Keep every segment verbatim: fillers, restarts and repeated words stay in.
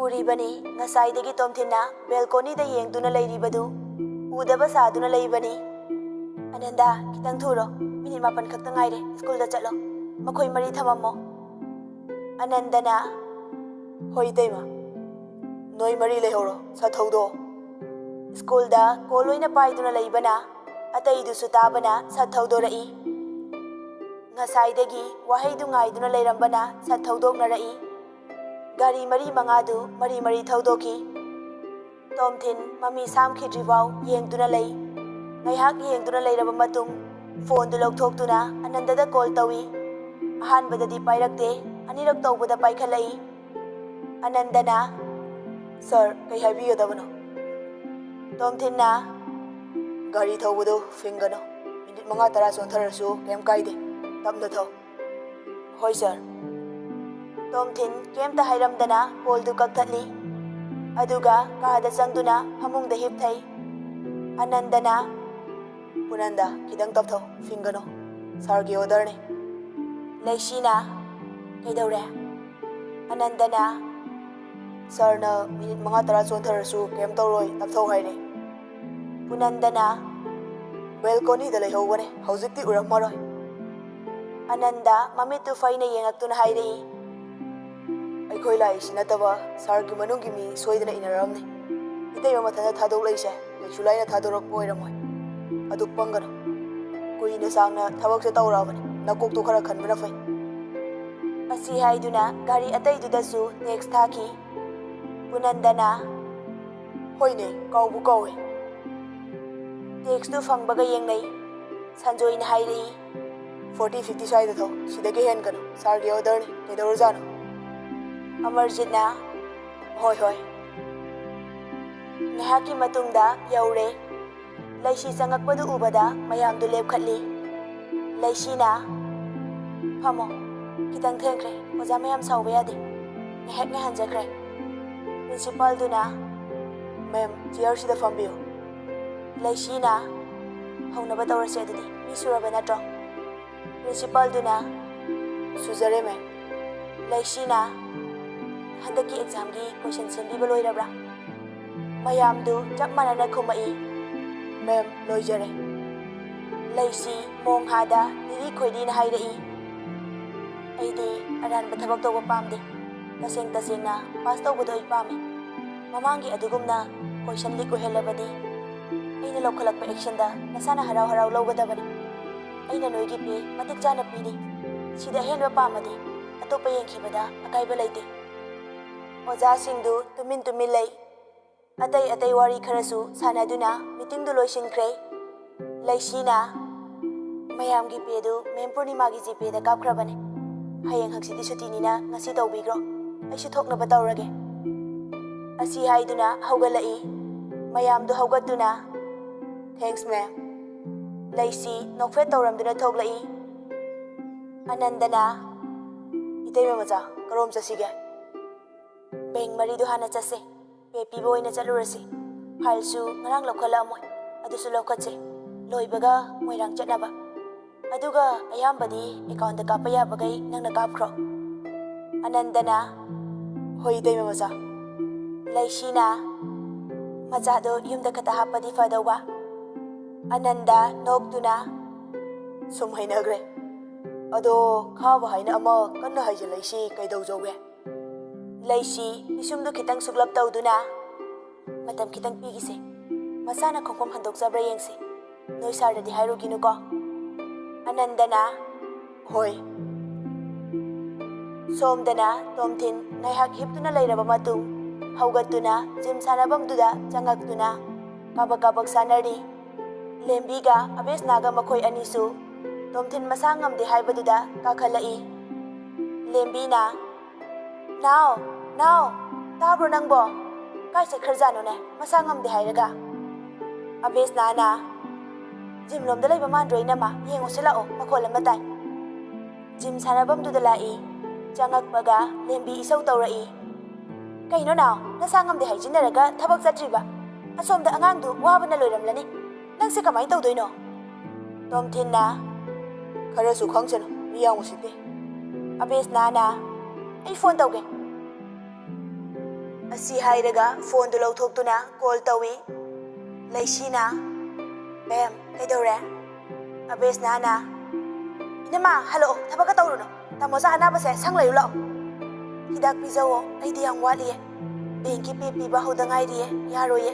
ꯎꯔꯤꯕꯅꯤ꯫ ꯉꯁꯥꯏꯗꯒꯤ ꯇꯣꯝꯊꯤꯟꯅ ꯕꯦꯜꯀꯣꯅꯤꯗ ꯌꯦꯡꯗꯨꯅ ꯂꯩꯔꯤꯕꯗꯨ ꯎꯗꯕ ꯁꯥꯗꯨꯅ ꯂꯩꯕꯅꯤ꯫ "ꯑꯅꯟꯗꯥ, ꯈꯤꯇꯪ ꯊꯨꯔꯣ, ꯃꯤꯅꯤꯠ ꯃꯥꯄꯟ ꯈꯛꯇ ꯉꯥꯏꯔꯦ, ꯁ꯭ꯀꯨꯜꯗ ꯆꯠꯂꯣ, ꯃꯈꯣꯏ ꯃꯔꯤ ꯊꯝꯃꯝꯃꯣ꯫" ꯑꯅꯟꯗꯅ, "ꯍꯣꯏ ꯏꯇꯩꯃ, ꯅꯣꯏ ꯃꯔꯤ ꯂꯩꯍꯧꯔꯣ, ꯁꯠ ꯊꯧꯗꯣꯛꯑꯣ꯫" ꯁ꯭ꯀꯨꯜꯗ ꯀꯣꯜ ꯂꯣꯏꯅ ꯄꯥꯏꯗꯨꯅ ꯂꯩꯕꯅ ꯑꯇꯩꯗꯨꯁꯨ ꯇꯥꯕꯅ ꯁꯠ ꯊꯧꯗꯣꯔꯛꯏ꯫ ꯉꯁꯥꯏꯗꯒꯤ ꯋꯥꯍꯩꯗꯨ ꯉꯥꯏꯗꯨꯅ ꯂꯩꯔꯝꯕꯅ ꯁꯠ ꯊꯧꯗꯣꯛꯅꯔꯛꯏ꯫ ꯒꯥꯔꯤ ꯃꯔꯤ ꯃꯉꯥꯗꯨ ꯃꯔꯤ ꯃꯔꯤ ꯊꯧꯗꯣꯛꯈꯤ꯫ ꯇꯣꯝꯊꯤꯟ ꯃꯃꯤ ꯁꯥꯝꯈꯤꯗ꯭ꯔꯤꯐꯥꯎ ꯌꯦꯡꯗꯨꯅ ꯂꯩ꯫ ꯉꯥꯏꯍꯥꯛ ꯌꯦꯡꯗꯨꯅ ꯂꯩꯔꯕ ꯃꯇꯨꯡ ꯐꯣꯟꯗꯨ ꯂꯧꯊꯣꯛꯇꯨꯅ ꯑꯅꯟꯗꯗ ꯀꯣꯜ ꯇꯧꯏ꯫ ꯑꯍꯥꯟꯕꯗꯗꯤ ꯄꯥꯏꯔꯛꯇꯦ, ꯑꯅꯤꯔꯛ ꯇꯧꯕꯗ ꯄꯥꯏꯈꯠꯂꯛꯏ꯫ ꯑꯅꯟꯗꯅ, "ꯁꯥꯔ, ꯀꯩ ꯍꯥꯏꯕꯤꯒꯗꯕꯅꯣ?" ꯇꯣꯝꯊꯤꯟꯅ, "ꯒꯥꯔꯤ ꯊꯧꯕꯗꯨ ꯐꯤꯡꯒꯅꯨ, ꯃꯤꯅꯤꯠ ꯃꯉꯥ ꯇꯔꯥ ꯆꯣꯟꯊꯔꯁꯨ ꯀꯩꯝ ꯀꯥꯏꯗꯦ, ꯇꯞꯅ ꯊꯧ꯫" "ꯍꯣꯏ ꯁꯥꯔ꯫" ꯇꯣꯝꯊꯤꯟ ꯀꯩꯝꯇ ꯍꯥꯏꯔꯝꯗꯅ ꯀꯣꯜꯗꯨ ꯀꯛꯊꯠꯂꯤ꯫ ꯑꯗꯨꯒ ꯀꯥꯗ ꯆꯪꯗꯨꯅ ꯐꯃꯨꯡꯗ ꯍꯤꯞꯊꯩ꯫ ꯑꯅꯟꯗꯅ, "ꯄꯨꯅꯟꯗ, ꯈꯤꯇꯪ ꯇꯞꯊꯧ, ꯐꯤꯡꯒꯅꯨ, ꯁꯥꯔꯒꯤ ꯑꯣꯔꯗꯔꯅꯤ꯫" ꯂꯩꯁꯤꯅ, "ꯀꯩꯗꯧꯔꯦ?" ꯑꯅꯟꯗꯅ, "ꯁꯥꯔꯅ ꯃꯤꯅꯤꯠ ꯃꯉꯥ ꯇꯔꯥ ꯆꯣꯟꯊꯔꯁꯨ ꯀꯩꯝ ꯇꯧꯔꯣꯏ, ꯇꯞꯊꯧ ꯍꯥꯏꯔꯦ꯫" ꯄꯨꯅꯟꯗꯅ, "ꯕꯦꯜꯀꯣꯅꯤꯗ ꯂꯩꯍꯧꯕꯅꯦ, ꯍꯧꯖꯤꯛꯇꯤ ꯎꯔꯝꯃꯔꯣꯏ꯫" ꯑꯅꯟꯗ ꯃꯃꯤꯠꯇꯨ ꯐꯩꯅ ꯌꯦꯡꯉꯛꯇꯨꯅ ꯍꯥꯏꯔꯛꯏ, "ꯑꯩꯈꯣꯏ ꯂꯥꯛꯏꯁꯤ ꯅꯠꯇꯕ ꯁꯥꯔꯒꯤ ꯃꯅꯨꯡꯒꯤ ꯃꯤ ꯁꯣꯏꯗꯅ ꯏꯟꯅꯔꯝꯅꯤ꯫ ꯏꯇꯩꯃ ꯃꯊꯟꯇ ꯊꯥꯗꯣꯛꯂꯛꯏꯁꯦ ꯀꯩꯁꯨ ꯂꯥꯏꯅ ꯊꯥꯗꯣꯔꯛꯄ ꯑꯣꯏꯔꯝꯃꯣꯏ꯫ ꯑꯗꯨ ꯄꯪꯒꯅꯨ꯫ ꯀꯨꯏꯅ ꯁꯥꯡꯅ ꯊꯕꯛꯁꯦ ꯇꯧꯔꯛꯑꯕꯅꯤ, ꯅꯀꯣꯛꯇꯣ ꯈꯔ ꯈꯟꯕꯅ ꯐꯩ꯫" ꯑꯁꯤ ꯍꯥꯏꯗꯨꯅ ꯒꯥꯔꯤ ꯑꯇꯩꯗꯨꯗꯁꯨ ꯇꯦꯛꯁ ꯊꯥꯈꯤ꯫ ꯄꯨꯅꯟꯗꯅ, "ꯍꯣꯏꯅꯦ, ꯀꯥꯎꯕꯨ ꯀꯥꯎꯋꯦ꯫ ꯇꯦꯛꯁꯇꯨ ꯐꯪꯕꯒ ꯌꯦꯡꯅꯩ꯫" ꯁꯟꯖꯣꯏꯅ ꯍꯥꯏꯔꯛꯏ, "ꯐꯣꯔꯇꯤ, ꯐꯤꯐꯇꯤ ꯁ꯭ꯋꯥꯏꯗ ꯊꯧ, ꯁꯤꯗꯒꯤ ꯍꯦꯟꯒꯅꯨ, ꯁꯥꯔꯒꯤ ꯑꯣꯔꯗꯔꯅꯤ, ꯀꯩꯗꯧꯔꯖꯥꯠꯅꯣ?" ꯑꯃꯔꯖꯤꯠꯅ, "ꯍꯣꯏ, ꯍꯣꯏ꯫" ꯉꯥꯏꯍꯥꯛꯀꯤ ꯃꯇꯨꯡꯗ ꯌꯧꯔꯦ꯫ ꯂꯩꯁꯤ ꯆꯪꯉꯛꯄꯗꯨ ꯎꯕꯗ ꯃꯌꯥꯝꯗꯨ ꯂꯦꯞꯈꯠꯂꯤ꯫ ꯂꯩꯁꯤꯅ, "ꯐꯝꯃꯣ, ꯈꯤꯇꯪ ꯊꯦꯡꯈ꯭ꯔꯦ, ꯑꯣꯖꯥ ꯃꯌꯥꯝ ꯁꯥꯎꯕ ꯌꯥꯗꯦ꯫" ꯉꯥꯏꯍꯥꯛ ꯉꯥꯏꯍꯟꯖꯈ꯭ꯔꯦ꯫ ꯄ꯭ꯔꯤꯟꯁꯤꯄꯥꯜꯗꯨꯅ, "ꯃꯦꯝ, ꯆꯤꯌꯔꯁꯤꯗ ꯐꯝꯕꯤꯌꯨ꯫" ꯂꯩꯁꯤꯅ, "ꯍꯧꯅꯕ ꯇꯧꯔꯁꯦ ꯑꯗꯨꯗꯤ, ꯃꯤ ꯁꯨꯔꯕ ꯅꯠꯇ꯭ꯔꯣ?" ꯄ꯭ꯔꯤꯟꯁꯤꯄꯥꯜꯗꯨꯅ, "ꯁꯨꯖꯔꯦ, ꯃꯦꯝ꯫" ꯂꯩꯁꯤꯅ, "ꯍꯟꯗꯛꯀꯤ ꯑꯦꯛꯖꯥꯝꯒꯤ ꯀꯣꯏꯁꯟ ꯁꯦꯝꯕꯤꯕ ꯂꯣꯏꯔꯕ꯭ꯔꯥ?" ꯃꯌꯥꯝꯗꯨ ꯆꯞ ꯃꯥꯟꯅꯅ ꯈꯨꯝꯃꯛꯏ, "ꯃꯦꯝ, ꯂꯣꯏꯖꯔꯦ"꯫ ꯂꯩꯁꯤ ꯃꯣꯡꯍꯥꯗ ꯅꯤꯔꯤ ꯈꯣꯏꯔꯤꯅ ꯍꯥꯏꯔꯛꯏ, "ꯑꯩꯗꯤ ꯑꯔꯥꯟꯕ ꯊꯕꯛ ꯇꯧꯕ ꯄꯥꯝꯗꯦ꯫ ꯇꯁꯦꯡ ꯇꯁꯦꯡꯅ ꯄꯥꯁ ꯇꯧꯕꯗꯣ ꯑꯩ ꯄꯥꯝꯃꯤ꯫ ꯃꯃꯥꯡꯒꯤ ꯑꯗꯨꯒꯨꯝꯅ ꯀꯣꯏꯁꯟ ꯂꯤꯛ ꯑꯣꯏꯍꯜꯂꯕꯗꯤ ꯑꯩꯅ ꯂꯧꯈꯠꯂꯛꯄ ꯑꯦꯛꯁꯟꯗ ꯅꯁꯥꯅ ꯍꯔꯥꯎ ꯍꯔꯥꯎ ꯂꯧꯒꯗꯕꯅꯤ꯫ ꯑꯩꯅ ꯅꯣꯏꯒꯤ ꯄꯦ ꯃꯇꯤꯛ ꯆꯥꯅ ꯄꯤꯔꯤ꯫ ꯁꯤꯗ ꯑꯍꯦꯟꯕ ꯄꯥꯝꯃꯗꯤ ꯑꯇꯣꯞꯄ ꯌꯦꯡꯈꯤꯕꯗ ꯑꯀꯥꯏꯕ ꯂꯩꯇꯦ"꯫ ꯑꯣꯖꯥꯁꯤꯡꯗꯨ ꯇꯨꯃꯤꯟ ꯇꯨꯃꯤꯟ ꯂꯩ꯫ ꯑꯇꯩ ꯑꯇꯩ ꯋꯥꯔꯤ ꯈꯔꯁꯨ ꯁꯥꯟꯅꯗꯨꯅ ꯃꯤꯇꯤꯡꯗꯨ ꯂꯣꯏꯁꯤꯟꯈ꯭ꯔꯦ꯫ ꯂꯩꯁꯤꯅ, "ꯃꯌꯥꯝꯒꯤ ꯄꯦꯗꯨ ꯃꯦꯝ ꯄꯨꯔꯅꯤꯃꯥꯒꯤ ꯖꯤꯄꯦꯗ ꯀꯥꯞꯈ꯭ꯔꯕꯅꯦ꯫ ꯍꯌꯦꯡ ꯍꯪꯆꯤꯠꯇꯤ ꯁꯨꯇꯤꯅꯤꯅ ꯉꯁꯤ ꯇꯧꯕꯤꯈ꯭ꯔꯣ꯫ ꯑꯩꯁꯨ ꯊꯣꯛꯅꯕ ꯇꯧꯔꯒꯦ"꯫ ꯑꯁꯤ ꯍꯥꯏꯗꯨꯅ ꯍꯧꯒꯠꯂꯛꯏ꯫ ꯃꯌꯥꯝꯗꯨ ꯍꯧꯒꯠꯇꯨꯅ, "ꯊꯦꯡꯛꯁ ꯃꯦꯝ"꯫ ꯂꯩꯁꯤ ꯅꯣꯛꯐꯦꯠ ꯇꯧꯔꯝꯗꯨꯅ ꯊꯣꯛꯂꯛꯏ꯫ ꯑꯅꯟꯗꯅ, "ꯏꯇꯩꯃ ꯃꯆꯥ, ꯀꯔꯣꯝ ꯆꯠꯁꯤꯒꯦ?" "ꯕꯦꯡ ꯃꯔꯤꯗꯨ ꯍꯥꯟꯅ ꯆꯠꯁꯦ꯫ ꯄꯦ ꯄꯤꯕ ꯑꯣꯏꯅ ꯆꯠꯂꯨꯔꯁꯤ꯫ ꯐꯥꯏꯜꯁꯨ ꯉꯔꯥꯡ ꯂꯧꯈꯠꯂꯛꯑꯝꯃꯣꯏ, ꯑꯗꯨꯁꯨ ꯂꯧꯈꯠꯁꯦ꯫ ꯂꯣꯏꯕꯒ ꯃꯣꯏꯔꯥꯡ ꯆꯠꯅꯕ꯫ ꯑꯗꯨꯒ ꯑꯌꯥꯝꯕꯗꯤ ꯑꯦꯀꯥꯎꯟꯗ ꯀꯥꯞꯄ ꯌꯥꯕꯈꯩ ꯅꯪꯅ ꯀꯥꯞꯈ꯭ꯔꯣ"꯫ ꯑꯅꯟꯗꯅ, "ꯍꯣꯏ, ꯏꯇꯩꯃ ꯃꯆꯥ"꯫ ꯂꯩꯁꯤꯅ, "ꯃꯆꯥꯗꯣ ꯌꯨꯝꯗ ꯈꯛꯇ ꯍꯥꯞꯄꯗꯤ ꯐꯗꯧꯕ"꯫ ꯑꯅꯟꯗ ꯅꯣꯛꯇꯨꯅ, "ꯁꯨꯝ ꯍꯩꯅꯈ꯭ꯔꯦ꯫ ꯑꯗꯣ ꯈꯥꯕ ꯍꯥꯏꯅ ꯑꯃ ꯀꯟꯅ ꯍꯩꯖꯤꯜꯂꯛꯏꯁꯤ ꯀꯩꯗꯧꯖꯧꯒꯦ?" ꯂꯩꯁꯤ ꯄꯤꯁꯨꯝꯗꯨ ꯈꯤꯇꯪ ꯁꯨꯛꯂꯞ ꯇꯧꯗꯨꯅ, "ꯃꯇꯝ ꯈꯤꯇꯪ ꯄꯤꯈꯤꯁꯦ꯫ ꯃꯁꯥꯅ ꯈꯣꯡꯐꯝ ꯍꯟꯗꯣꯛꯆꯕ꯭ꯔꯥ ꯌꯦꯡꯁꯤ꯫ ꯅꯣꯏ ꯁꯥꯔꯗꯗꯤ ꯍꯥꯏꯔꯨꯈꯤꯅꯨꯀꯣ"꯫ ꯑꯅꯟꯗꯅ, "ꯍꯣꯏ"꯫ ꯁꯣꯝꯗꯅ ꯇꯣꯝꯊꯤꯟ ꯉꯥꯏꯍꯥꯛ ꯍꯤꯞꯇꯨꯅ ꯂꯩꯔꯕ ꯃꯇꯨꯡ ꯍꯧꯒꯠꯇꯨꯅ ꯖꯤꯝ ꯁꯥꯟꯅꯐꯝꯗꯨꯗ ꯆꯪꯉꯛꯇꯨꯅ ꯀꯥꯕꯛ ꯀꯥꯕꯛ ꯁꯥꯟꯅꯔꯤ꯫ ꯂꯦꯝꯕꯤꯒ ꯑꯕꯦꯁꯅꯥꯒ ꯃꯈꯣꯏ ꯑꯅꯤꯁꯨ ꯇꯣꯝꯊꯤꯟ ꯃꯁꯥ ꯉꯝꯗꯦ ꯍꯥꯏꯕꯗꯨꯗ ꯀꯥꯈꯠꯂꯛꯏ꯫ ꯂꯦꯝꯕꯤꯅ, "ꯅꯥꯎ, ꯅꯥꯎ, ꯇꯥꯕ꯭ꯔꯣ ꯅꯪꯕꯣ? ꯀꯥꯏ ꯆꯠꯈ꯭ꯔꯖꯥꯠꯅꯣꯅꯦ, ꯃꯁꯥ ꯉꯝꯗꯦ ꯍꯥꯏꯔꯒ?" ꯑꯕꯦꯁꯅꯥꯅ, "ꯖꯤꯝ ꯂꯣꯝꯗ ꯂꯩꯕ ꯃꯥꯟꯗ꯭ꯔꯣ, ꯏꯅꯝꯃ? ꯌꯦꯡꯉꯨꯁꯤ ꯂꯥꯛꯑꯣ, ꯃꯈꯣꯜ ꯑꯃ ꯇꯥꯏ"꯫ ꯖꯤꯝ ꯁꯥꯟꯅꯐꯝꯗꯨꯗ ꯂꯥꯛꯏ꯫ ꯆꯪꯉꯛꯄꯒ ꯂꯦꯝꯕꯤ ꯏꯁꯧ ꯇꯧꯔꯛꯏ, "ꯀꯩꯅꯣ ꯅꯥꯎ, ꯅꯁꯥ ꯉꯝꯗꯦ ꯍꯥꯏꯖꯤꯟꯅꯔꯒ ꯊꯕꯛ ꯆꯠꯇ꯭ꯔꯤꯕ? ꯑꯁꯣꯝꯗ ꯑꯉꯥꯡꯗꯨ ꯋꯥꯕꯅ ꯂꯣꯏꯔꯝꯂꯅꯤ꯫ ꯅꯪꯁꯦ ꯀꯃꯥꯏꯅ ꯇꯧꯗꯣꯏꯅꯣ?" ꯇꯣꯝꯊꯤꯟꯅ, "ꯈꯔꯁꯨ ꯈꯪꯁꯅꯨ, ꯃꯤ ꯌꯥꯝ ꯎꯁꯤꯠꯇꯦ"꯫ ꯑꯕꯦꯁꯅꯥꯅ, "ꯑꯩ ꯐꯣꯟ ꯇꯧꯒꯦ"꯫ ꯁꯤ ꯍꯥꯏꯔꯒ ꯐꯣꯟꯗꯨ ꯂꯧꯊꯣꯛꯇꯨꯅ ꯀꯣꯜ ꯇꯧꯏ꯫ ꯂꯩꯁꯤꯅ, "ꯕꯦꯝ, ꯀꯩꯗꯧꯔꯦ?" ꯑꯕꯦꯁꯅꯥꯅ, "ꯏꯅꯝꯃ, ꯍꯜꯂꯛꯑꯣ, ꯊꯕꯛꯀ ꯇꯧꯔꯨꯅꯨ꯫ ꯇꯥꯃꯣꯆꯥ ꯑꯅꯥꯕꯁꯦ ꯁꯪ ꯂꯩꯌꯨ ꯂꯥꯛꯑꯣ꯫ ꯍꯤꯗꯥꯛ ꯄꯤꯖꯧꯑꯣ, ꯑꯩꯗꯤ ꯌꯥꯝ ꯋꯥꯠꯂꯤꯌꯦ꯫ ꯕꯦꯡꯀꯤ ꯄꯦ ꯄꯤꯕ ꯍꯧꯗ ꯉꯥꯏꯔꯤꯌꯦ, ꯌꯥꯔꯣꯏꯌꯦ꯫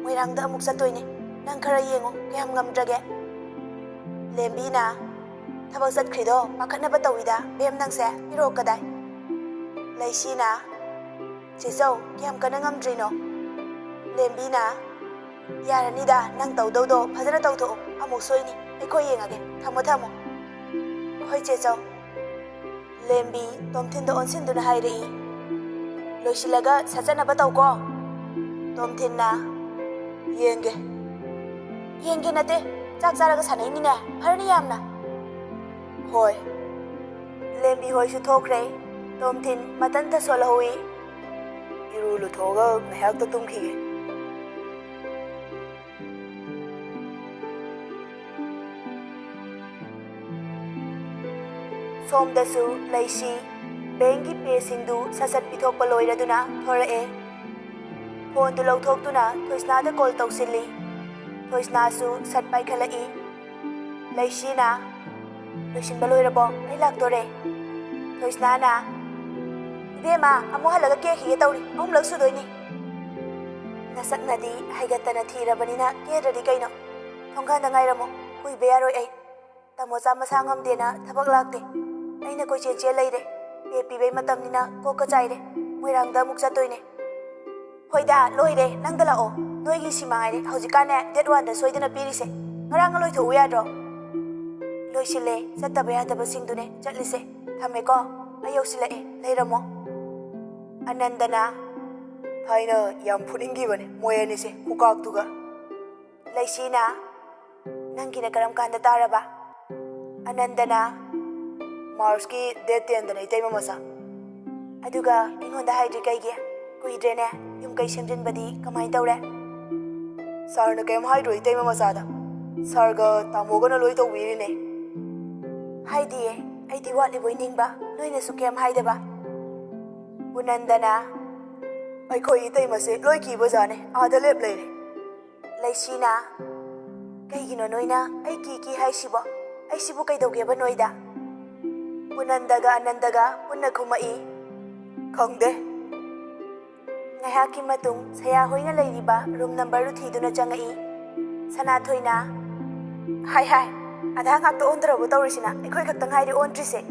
ꯃꯣꯏꯔꯥꯡꯗ ꯑꯃꯨꯛ ꯆꯠꯇꯣꯏꯅꯦ꯫ ꯅꯪ ꯈꯔ ꯌꯦꯡꯉꯣ, ꯀꯌꯥꯝ ꯉꯝꯗ꯭ꯔꯒꯦ?" ꯂꯦꯝꯕꯤꯅ, "ꯊꯕꯛ ꯆꯠꯈ꯭ꯔꯤꯗꯣ ꯄꯥꯈꯠꯅꯕ ꯇꯧꯏꯗ, ꯕꯦꯝ ꯅꯪꯁꯦ꯫ ꯄꯤꯔꯛꯑꯣ ꯀꯗꯥꯏ?" ꯂꯩꯁꯤꯅ, "ꯆꯦ ꯆꯧ, ꯀꯌꯥꯝ ꯀꯟꯅ ꯉꯝꯗ꯭ꯔꯤꯅꯣ?" ꯂꯦꯝꯕꯤꯅ, "ꯌꯥꯔꯅꯤꯗ, ꯅꯪ ꯇꯧꯗꯧꯗꯣ ꯐꯖꯅ ꯇꯧꯊꯣꯛꯎ꯫ ꯑꯃꯨꯛ ꯁꯣꯏꯅꯤ꯫ ꯑꯩꯈꯣꯏ ꯌꯦꯡꯉꯒꯦ꯫ ꯊꯝꯃꯣ, ꯊꯝꯃꯣ꯫" "ꯍꯣꯏ, ꯆꯦ ꯆꯧ꯫" ꯂꯦꯝꯕꯤ ꯇꯣꯝꯊꯤꯟꯗ ꯑꯣꯟꯁꯤꯟꯗꯨꯅ ꯍꯥꯏꯔꯛꯏ, "ꯂꯣꯏꯁꯤꯜꯂꯒ ꯁꯠ ꯆꯠꯅꯕ ꯇꯧꯀꯣ꯫" ꯇꯣꯝꯊꯤꯟꯅ, "ꯌꯦꯡꯒꯦ꯫" "ꯌꯦꯡꯒꯦ ꯅꯠꯇꯦ, ꯆꯥꯛ ꯆꯥꯔꯒ ꯁꯥꯟꯅꯩꯅꯤꯅꯦ꯫ ꯐꯔꯅꯤ ꯌꯥꯝꯅ꯫" "ꯍꯣꯏ꯫" ꯂꯦꯝꯕꯤ ꯍꯣꯏꯁꯨ ꯊꯣꯛꯈ꯭ꯔꯦ꯫ ꯇꯣꯝꯊꯤꯟ ꯃꯇꯟꯇ ꯁꯣꯜꯍꯧꯏ꯫ "ꯏꯔꯨ ꯂꯨꯊꯣꯛꯑꯒ ꯉꯥꯏꯍꯥꯛꯇ ꯇꯨꯝꯈꯤꯒꯦ꯫" ꯁꯣꯝꯗꯁꯨ ꯂꯩꯁꯤ ꯕꯦꯡꯒꯤ ꯄꯦꯁꯤꯡꯗꯨ ꯁꯠ ꯁꯠ ꯄꯤꯊꯣꯛꯄ ꯂꯣꯏꯔꯗꯨꯅ ꯊꯣꯔꯛꯑꯦ꯫ ꯐꯣꯟꯗꯨ ꯂꯧꯊꯣꯛꯇꯨꯅ ꯊꯣꯏꯁꯅꯥꯗ ꯀꯣꯜ ꯇꯧꯁꯤꯜꯂꯤ꯫ ꯊꯣꯏꯁꯅꯥꯁꯨ ꯁꯠ ꯄꯥꯏꯈꯠꯂꯛꯏ꯫ ꯂꯩꯁꯤꯅ, "ꯂꯣꯏꯁꯤꯟꯕ ꯂꯣꯏꯔꯕꯣ? ꯑꯩ ꯂꯥꯛꯇꯣꯔꯦ꯫" ꯊꯣꯏꯁꯅꯥꯅ, "ꯏꯕꯦꯝꯃ, ꯑꯃꯨꯛ ꯍꯜꯂꯒ ꯀꯦꯈꯤꯒꯦ ꯇꯧꯔꯤ꯫ ꯑꯍꯨꯝꯂꯛ ꯁꯨꯗꯣꯏꯅꯤ꯫" "ꯅꯁꯛꯅꯗꯤ ꯍꯩꯒꯠꯇꯅ ꯊꯤꯔꯕꯅꯤꯅ ꯀꯦꯗ꯭ꯔꯗꯤ ꯀꯩꯅꯣ? ꯊꯣꯡꯒꯥꯟꯗ ꯉꯥꯏꯔꯝꯃꯣ꯫ ꯀꯨꯏꯕ ꯌꯥꯔꯣꯏ ꯑꯩ꯫ ꯇꯥꯃꯣꯆꯥ ꯃꯁꯥ ꯉꯝꯗꯦꯅ ꯊꯕꯛ ꯂꯥꯛꯇꯦ꯫ ꯑꯩꯅ ꯀꯣꯏꯆꯦꯟ ꯆꯦꯟ ꯂꯩꯔꯦ꯫ ꯄꯦ ꯄꯤꯕꯩ ꯃꯇꯝꯅꯤꯅ ꯀꯣꯛꯀ ꯆꯥꯏꯔꯦ꯫ ꯃꯣꯏꯔꯥꯡꯗ ꯑꯃꯨꯛ ꯆꯠꯇꯣꯏꯅꯦ꯫" "ꯍꯣꯏꯗ, ꯂꯣꯏꯔꯦ꯫ ꯅꯪꯗ ꯂꯥꯛꯑꯣ꯫ ꯅꯣꯏꯒꯤ ꯁꯤ ꯃꯉꯥꯏꯔꯦ ꯍꯧꯖꯤꯛꯀꯥꯟꯅꯦ date one ꯗ ꯁꯣꯏꯗꯅ ꯄꯤꯔꯤꯁꯦ꯫ ꯉꯔꯥꯡꯅ ꯂꯣꯏꯊꯣꯛꯎ ꯌꯥꯗ꯭ꯔꯣ?" "ꯂꯣꯏꯁꯤꯜꯂꯦ꯫ ꯆꯠꯇꯕ ꯌꯥꯗꯕꯁꯤꯡꯗꯨꯅꯦ ꯆꯠꯂꯤꯁꯦ꯫ ꯊꯝꯃꯦꯀꯣ꯫ ꯑꯩ ꯌꯧꯁꯤꯜꯂꯛꯑꯦ꯫ ꯂꯩꯔꯝꯃꯣ꯫" ꯑꯅꯟꯗꯅ, "ꯊꯥꯏꯅ ꯌꯥꯝ ꯐꯨꯅꯤꯡꯈꯤꯕꯅꯦ ꯃꯣꯏ ꯑꯅꯤꯁꯦ, ꯈꯨꯀꯥꯛꯇꯨꯒ꯫" ꯂꯩꯁꯤꯅ, "ꯅꯪꯒꯤꯅ ꯀꯔꯝ ꯀꯥꯟꯗ ꯇꯥꯔꯕ?" ꯑꯅꯟꯗꯅ, "March ꯀꯤ date ten ꯗꯅꯦ, ꯏꯇꯩꯃ ꯃꯆꯥ꯫" "ꯑꯗꯨꯒ ꯑꯩꯉꯣꯟꯗ ꯍꯥꯏꯗ꯭ꯔꯤ ꯀꯩꯒꯤ? ꯀꯨꯏꯗ꯭ꯔꯦꯅꯦ꯫ ꯌꯨꯝ ꯀꯩ ꯁꯦꯝꯖꯤꯟꯕꯗꯤ ꯀꯃꯥꯏꯅ ꯇꯧꯔꯦ?" "Sir ꯅ ꯀꯩꯝ ꯍꯥꯏꯗ꯭ꯔꯣ, ꯏꯇꯩꯃ ꯃꯆꯥꯗ? Sir ꯒ ꯇꯥꯃꯣꯒꯅ ꯂꯣꯏ ꯇꯧꯕꯤꯔꯤꯅꯦ꯫" "ꯍꯥꯏꯗꯤꯌꯦ, ꯑꯩꯗꯤ ꯋꯥꯠꯂꯤꯕꯣꯏ ꯅꯤꯡꯕ, ꯅꯣꯏꯅꯁꯨ ꯀꯩꯝ ꯍꯥꯏꯗꯕ꯫" ꯄꯨꯅꯟꯗꯅ, ꯑꯩꯈꯣꯏ ꯏꯇꯩꯃꯁꯦ ꯂꯣꯏ ꯀꯤꯕꯖꯥꯠꯅꯦ, ꯑꯥꯗ ꯂꯦꯞ ꯂꯩꯔꯦ꯫ ꯂꯩꯁꯤꯅ, "ꯀꯩꯒꯤꯅꯣ ꯅꯣꯏꯅ ꯑꯩ ꯀꯤ ꯀꯤ ꯍꯥꯏꯁꯤꯕꯣ? ꯑꯩꯁꯤꯕꯨ ꯀꯩꯗꯧꯒꯦꯕ ꯅꯣꯏꯗ?" ꯄꯨꯅꯟꯗꯒ ꯑꯅꯟꯗꯒ ꯄꯨꯟꯅ ꯈꯨꯝꯃꯛꯏ, "ꯈꯪꯗꯦ꯫" ꯉꯥꯏꯍꯥꯛꯀꯤ ꯃꯇꯨꯡ ꯁꯌꯥ ꯍꯣꯏꯅ ꯂꯩꯔꯤꯕ ꯔꯨꯝ ꯅꯝꯕꯔꯗꯨ ꯊꯤꯗꯨꯅ ꯆꯪꯉꯛꯏ꯫ ꯁꯅꯥꯊꯣꯏꯅ, "ꯍꯥꯏ ꯍꯥꯏ, ꯑꯙꯥ ꯉꯥꯛꯇ ꯑꯣꯟꯗ꯭ꯔꯕꯣ ꯇꯧꯔꯤꯁꯤꯅ? ꯑꯩꯈꯣꯏ ꯈꯛꯇ ꯉꯥꯏꯔꯦ ꯑꯣꯟꯗ꯭ꯔꯤꯁꯦ꯫"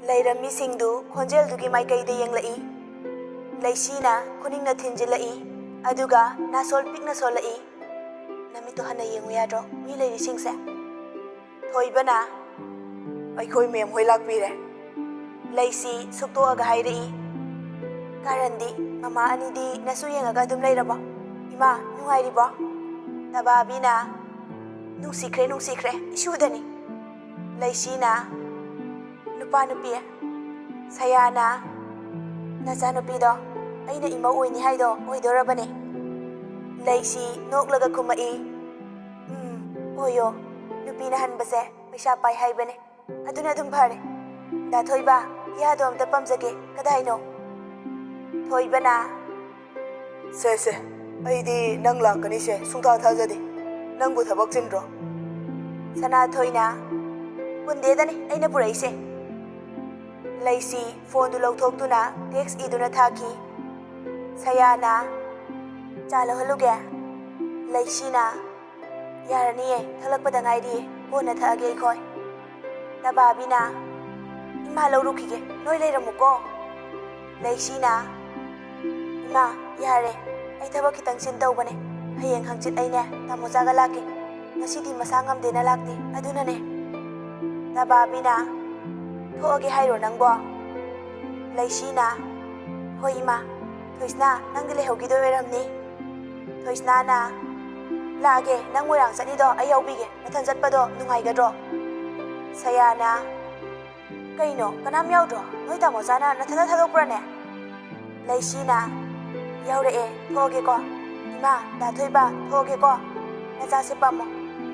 ꯂꯩꯔꯝꯃꯤꯁꯤꯡꯗꯨ ꯈꯣꯟꯖꯦꯜꯗꯨꯒꯤ ꯃꯥꯏꯀꯩꯗ ꯌꯦꯡꯂꯛꯏ꯫ ꯂꯩꯁꯤꯅ ꯈꯨꯅꯤꯡꯅ ꯊꯤꯟꯖꯤꯜꯂꯛꯏ, ꯑꯗꯨꯒ ꯅꯥꯁꯣꯜ ꯄꯤꯛꯅ ꯁꯣꯜꯂꯛꯏ꯫ "ꯅꯃꯤꯠꯇꯣ ꯍꯟꯅ ꯌꯦꯡꯉꯨ ꯌꯥꯗ꯭ꯔꯣ, ꯃꯤ ꯂꯩꯔꯤꯁꯤꯡꯁꯦ?" ꯊꯣꯏꯕꯅ, "ꯑꯩꯈꯣꯏ ꯃꯦꯝ ꯍꯣꯏ ꯂꯥꯛꯄꯤꯔꯦ꯫" ꯂꯩꯁꯤ ꯁꯨꯛꯇꯣꯛꯑꯒ ꯍꯥꯏꯔꯛꯏ, "ꯀꯥꯔꯟꯗꯤ, ꯃꯃꯥ ꯑꯅꯤꯗꯤ ꯅꯁꯨ ꯌꯦꯡꯉꯒ ꯑꯗꯨꯝ ꯂꯩꯔꯕꯣ? ꯏꯃꯥ, ꯅꯨꯡꯉꯥꯏꯔꯤꯕꯣ?" ꯇꯕꯥꯕꯤꯅ, "ꯅꯨꯡꯁꯤꯈ꯭ꯔꯦ, ꯅꯨꯡꯁꯤꯈ꯭ꯔꯦ, ꯏꯁꯨꯗꯅꯤ꯫" ꯂꯩꯁꯤꯅ, "ꯅꯨꯄꯥ ꯅꯨꯄꯤ?" ꯁꯌꯥꯅ, "ꯅꯆꯥꯅꯨꯄꯤꯗꯣ ꯑꯩꯅ ꯏꯃꯧ ꯑꯣꯏꯅꯤ ꯍꯥꯏꯗꯣ ꯑꯣꯏꯗꯣꯔꯕꯅꯦ꯫" ꯂꯩꯁꯤ ꯅꯣꯛꯂꯒ ꯈꯨꯝꯃꯛꯏ, "ꯎꯝ, ꯑꯣꯏꯌꯣ꯫ ꯅꯨꯄꯤꯅ ꯍꯟꯕꯁꯦ ꯄꯩꯁꯥ ꯄꯥꯏ ꯍꯥꯏꯕꯅꯦ꯫ ꯑꯗꯨꯅ ꯑꯗꯨꯝ ꯐꯔꯦ꯫ ꯗꯥ ꯊꯣꯏꯕ, ꯌꯥꯗꯣ ꯑꯝꯇ ꯄꯝꯖꯒꯦ꯫ ꯀꯗꯥꯏꯅꯣ?" ꯊꯣꯏꯕꯅ, "ꯁꯦ, ꯁꯦ, ꯑꯩꯗꯤ ꯅꯪ ꯂꯥꯛꯀꯅꯤꯁꯦ ꯁꯨꯡꯊꯥ ꯊꯥꯖꯗꯦ꯫ ꯅꯪꯕꯨ ꯊꯕꯛ ꯆꯤꯟꯕ꯭ꯔꯣ?" ꯁꯅꯥꯊꯣꯏꯅ, "ꯄꯨꯟꯗꯦꯗꯅꯤ ꯑꯩꯅ ꯄꯨꯔꯛꯏꯁꯦ꯫" ꯂꯩꯁꯤ ꯐꯣꯟꯗꯨ ꯂꯧꯊꯣꯛꯇꯨꯅ ꯇꯦꯛꯁ ꯏꯗꯨꯅ ꯊꯥꯈꯤ꯫ ꯁꯌꯥꯅ, "ꯆꯥ ꯂꯧꯍꯜꯂꯨꯒꯦ?" ꯂꯩꯁꯤꯅ, "ꯌꯥꯔꯅꯤꯌꯦ, ꯊꯛꯂꯛꯄꯗ ꯉꯥꯏꯔꯤꯌꯦ, ꯀꯣꯟꯅ ꯊꯛꯑꯒꯦ ꯑꯩꯈꯣꯏ꯫" ꯇꯕꯥꯕꯤꯅ, "ꯏꯃꯥ ꯂꯧꯔꯨꯈꯤꯒꯦ, ꯅꯣꯏ ꯂꯩꯔꯝꯃꯨꯀꯣ꯫" ꯂꯩꯁꯤꯅ, "ꯏꯃꯥ, ꯌꯥꯔꯦ, ꯑꯩ ꯊꯕꯛ ꯈꯤꯇꯪ ꯆꯤꯟ ꯇꯧꯕꯅꯦ꯫ ꯍꯌꯦꯡ ꯍꯪꯆꯤꯠ ꯑꯩꯅꯦ ꯇꯥꯃꯣꯆꯥꯒ ꯂꯥꯛꯀꯦ꯫ ꯉꯁꯤꯗꯤ ꯃꯁꯥ ꯉꯝꯗꯦꯅ ꯂꯥꯛꯇꯦ, ꯑꯗꯨꯅꯅꯦ꯫" ꯇꯕꯥꯕꯤꯅ, "ꯊꯣꯛꯑꯒꯦ ꯍꯥꯏꯔꯣ ꯅꯪꯕꯣ?" ꯂꯩꯁꯤꯅ, "ꯍꯣꯏ ꯏꯃꯥ, ꯊꯣꯏꯁꯅꯥ, ꯅꯪꯗꯤ ꯂꯩꯍꯧꯈꯤꯗꯣꯏ ꯑꯣꯏꯔꯝꯅꯤ꯫" ꯊꯣꯏꯁꯅꯥꯅ, "ꯂꯥꯛꯑꯒꯦ, ꯅꯪ ꯃꯣꯏꯔꯥꯡ ꯆꯠꯅꯤꯗꯣ ꯑꯩ ꯌꯥꯎꯕꯤꯒꯦ, ꯃꯊꯟ ꯆꯠꯄꯗꯣ ꯅꯨꯡꯉꯥꯏꯒꯗ꯭ꯔꯣ?" ꯁꯌꯥꯅ, "ꯀꯩꯅꯣ, ꯀꯅꯥꯝ ꯌꯥꯎꯗ꯭ꯔꯣ? ꯅꯣꯏ ꯇꯥꯃꯣꯆꯥꯅ ꯅꯊꯟꯗ ꯊꯥꯗꯣꯛꯄ꯭ꯔꯅꯦ?" ꯂꯩꯁꯤꯅ, "ꯌꯥꯎꯔꯛꯑꯦ, ꯊꯣꯛꯑꯒꯦꯀꯣ꯫ ꯏꯃꯥ, ꯗꯥ ꯊꯣꯏꯕ, ꯊꯣꯛꯑꯒꯦꯀꯣ꯫ ꯅꯆꯥꯁꯦ ꯄꯥꯝꯃꯣ꯫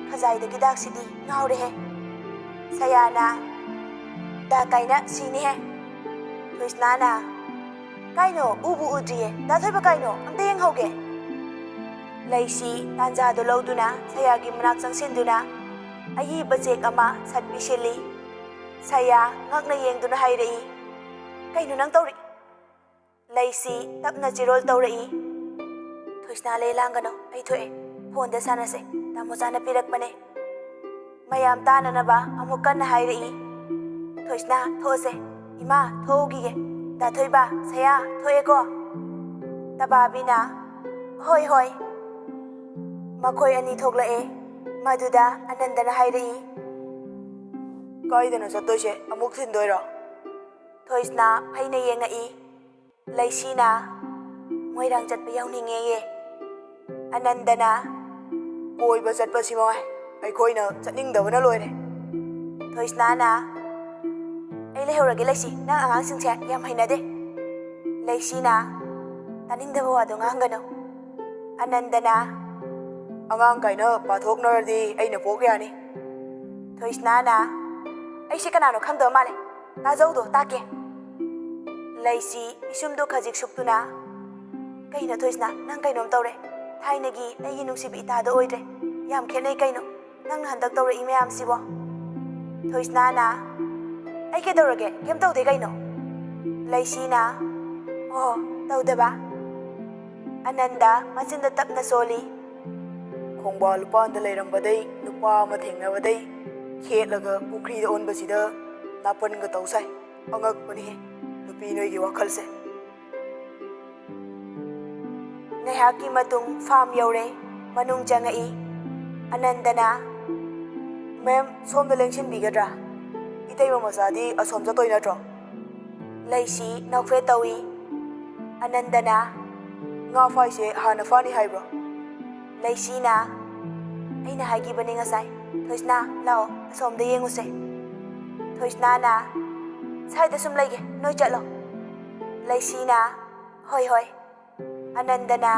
ꯈꯖꯥꯏꯗꯒꯤ ꯗꯥꯛꯁꯤꯗꯤ ꯉꯥꯎꯔꯦꯍꯦ꯫" ꯁꯌꯥꯅ, "ꯗꯥꯛ ꯀꯥꯏꯅ ꯁꯤꯅꯤꯍꯦ꯫" ꯊꯣꯏꯁꯅꯥꯅ, "ꯀꯥꯏꯅꯣ? ꯎꯕꯨ ꯎꯗ꯭ꯔꯤꯌꯦ꯫ ꯗꯥ ꯊꯣꯏꯕ, ꯀꯥꯏꯅꯣ? ꯑꯝꯇ ꯌꯦꯡꯍꯧꯒꯦ꯫" ꯂꯩꯁꯤ ꯇꯥꯟꯖꯥꯗꯨ ꯂꯧꯗꯨꯅ ꯁꯌꯥꯒꯤ ꯃꯅꯥꯛ ꯆꯪꯁꯤꯟꯗꯨꯅ ꯑꯏꯕ ꯆꯦꯛ ꯑꯃ ꯁꯠ ꯄꯤꯁꯤꯜꯂꯤ꯫ ꯁꯌꯥ ꯉꯛꯅ ꯌꯦꯡꯗꯨꯅ ꯍꯥꯏꯔꯛꯏ, "ꯀꯩꯅꯣ ꯅꯪ ꯇꯧꯔꯤ?" ꯂꯩꯁꯤ ꯇꯞꯅ ꯆꯤꯔꯣꯜ ꯇꯧꯔꯛꯏ꯫ "ꯊꯣꯏꯁꯅꯥ, ꯂꯩ ꯂꯥꯡꯒꯅꯨ, ꯑꯩ ꯊꯣꯛꯑꯦ꯫ ꯐꯣꯟꯗ ꯁꯥꯟꯅꯁꯦ, ꯇꯥꯃꯣꯆꯥꯅ ꯄꯤꯔꯛꯄꯅꯦ꯫" ꯃꯌꯥꯝ ꯇꯥꯅꯅꯕ ꯑꯃꯨꯛ ꯀꯟꯅ ꯍꯥꯏꯔꯛꯏ꯫ "ꯊꯣꯏꯁꯅꯥ, ꯊꯣꯛꯑꯁꯦ꯫ ꯏꯃꯥ, ꯊꯣꯛꯎꯈꯤꯒꯦ꯫ ꯗꯥ ꯊꯣꯏꯕ, ꯁꯌꯥ, ꯊꯣꯛꯑꯦꯀꯣ?" ꯇꯕꯥꯕꯤꯅ, "ꯍꯣꯏ, ꯍꯣꯏ꯫" ꯃꯈꯣꯏ ꯑꯅꯤ ꯊꯣꯛꯂꯛꯑꯦ꯫ ꯃꯗꯨꯗ ꯑꯅꯟꯗꯅ ꯍꯥꯏꯔꯛꯏ, "ꯀꯥꯏꯗꯅꯣ ꯆꯠꯇꯣꯏꯁꯦ? ꯑꯃꯨꯛ ꯊꯤꯟꯗꯣꯏꯔꯣ?" ꯊꯣꯏꯁꯅꯥ ꯐꯩꯅ ꯌꯦꯡꯉꯛꯏ꯫ ꯂꯩꯁꯤꯅ, "ꯃꯣꯏꯔꯥꯡ ꯆꯠꯄ ꯌꯥꯎꯅꯤꯡꯉꯦꯌꯦ꯫" ꯑꯅꯟꯗꯅ, "ꯀꯣꯏꯕ ꯆꯠꯄꯁꯤ ꯃꯉꯥꯏ, ꯑꯩꯈꯣꯏꯅ ꯆꯠꯅꯤꯡꯗꯕꯅ ꯂꯣꯏꯔꯦ꯫" ꯊꯣꯏꯁꯅꯥꯅ, "ꯑꯩ ꯂꯩꯍꯧꯔꯒꯦ ꯂꯩꯁꯤ, ꯅꯪ ꯑꯉꯥꯡꯁꯤꯡꯁꯦ ꯌꯥꯝ ꯍꯩꯅꯗꯦ꯫" ꯂꯩꯁꯤꯅ, "ꯇꯥꯅꯤꯡꯗꯕ ꯋꯥꯗꯣ ꯉꯥꯡꯒꯅꯨ꯫" ꯑꯅꯟꯗꯅ, "ꯑꯉꯥꯡ ꯀꯥꯏꯅ ꯄꯥꯊꯣꯛꯅꯔꯗꯤ ꯑꯩꯅ ꯄꯣꯛ ꯌꯥꯅꯤ꯫" ꯊꯣꯏꯁꯅꯥꯅ, "ꯑꯩꯁꯦ ꯀꯅꯥꯅꯣ ꯈꯪꯗꯕ ꯃꯥꯜꯂꯦ, ꯇꯥꯖꯧꯗꯣ ꯇꯥꯛꯀꯦ꯫" ꯂꯩꯁꯤ ꯄꯤꯁꯨꯝꯗꯣ ꯈꯖꯤꯛ ꯁꯨꯛꯇꯨꯅ, "ꯀꯩꯅꯣ ꯊꯣꯏꯁꯅꯥ, ꯅꯪ ꯀꯩꯅꯣꯝ ꯇꯧꯔꯦ꯫ ꯊꯥꯏꯅꯒꯤ ꯑꯩꯒꯤ ꯅꯨꯡꯁꯤꯕꯤ ꯏꯇꯥꯗꯣ ꯑꯣꯏꯗ꯭ꯔꯦ꯫ ꯌꯥꯝ ꯈꯦꯠꯅꯩ ꯀꯩꯅꯣ ꯅꯪꯅ ꯍꯟꯗꯛ ꯇꯧꯔꯛꯏ ꯃꯌꯥꯝꯁꯤꯕꯣ?" ꯊꯣꯏꯁꯅꯥꯅ, "ꯑꯩ ꯀꯩꯗꯧꯔꯒꯦ? ꯀꯩꯝ ꯇꯧꯗꯦ ꯀꯩꯅꯣ꯫" ꯂꯩꯁꯤꯅ, "ꯑꯣ, ꯇꯧꯗꯕ?" ꯑꯅꯟꯗ ꯃꯆꯤꯟꯗ ꯇꯞꯅ ꯁꯣꯜꯂꯤ꯫ "ꯈꯣꯡꯕꯥꯜ ꯂꯨꯄꯥꯟꯗ ꯂꯩꯔꯝꯕꯗꯩ ꯅꯨꯄꯥ ꯑꯃ ꯊꯦꯡꯅꯕꯗꯩ ꯈꯦꯠꯂꯒ ꯄꯨꯈ꯭ꯔꯤꯗ ꯑꯣꯟꯕꯁꯤꯗ ꯅꯥꯄꯟꯒ ꯇꯧ ꯁꯥꯏ꯫ ꯑꯉꯛꯄꯅꯤꯍꯦ ꯅꯨꯄꯤ ꯅꯣꯏꯒꯤ ꯋꯥꯈꯜꯁꯦ꯫" ꯉꯥꯏꯍꯥꯛꯀꯤ ꯃꯇꯨꯡ ꯐꯥꯝ ꯌꯧꯔꯦ꯫ ꯃꯅꯨꯡ ꯆꯪꯉꯛꯏ꯫ ꯑꯅꯟꯗꯅ, "ꯃꯦꯝ, ꯁꯣꯝꯗ ꯂꯦꯡꯁꯤꯟꯕꯤꯒꯗ꯭ꯔꯥ? ꯏꯇꯩꯃ ꯃꯆꯥꯗꯤ ꯑꯁꯣꯝ ꯆꯠꯇꯣꯏ ꯅꯠꯇ꯭ꯔꯣ?" ꯂꯩꯁꯤ ꯅꯣꯛꯐꯦꯠ ꯇꯧꯏ꯫ ꯑꯅꯟꯗꯅ, "ꯉꯥ ꯐꯥꯏꯁꯦ ꯍꯥꯟꯅ ꯐꯥꯅꯤ ꯍꯥꯏꯕ꯭ꯔꯣ?" ꯂꯩꯁꯤꯅ, "ꯑꯩꯅ ꯍꯥꯏꯈꯤꯕꯅꯦ ꯉꯁꯥꯏ꯫ ꯊꯣꯏꯁꯅꯥ, ꯂꯥꯛꯑꯣ, ꯑꯁꯣꯝꯗ ꯌꯦꯡꯉꯨꯁꯦ꯫" ꯊꯣꯏꯁꯅꯥꯅ, "ꯁ꯭ꯋꯥꯏꯗ ꯁꯨꯝ ꯂꯩꯒꯦ, ꯅꯣꯏ ꯆꯠꯂꯣ꯫" ꯂꯩꯁꯤꯅ, "ꯍꯣꯏ, ꯍꯣꯏ꯫" ꯑꯅꯟꯗꯅ,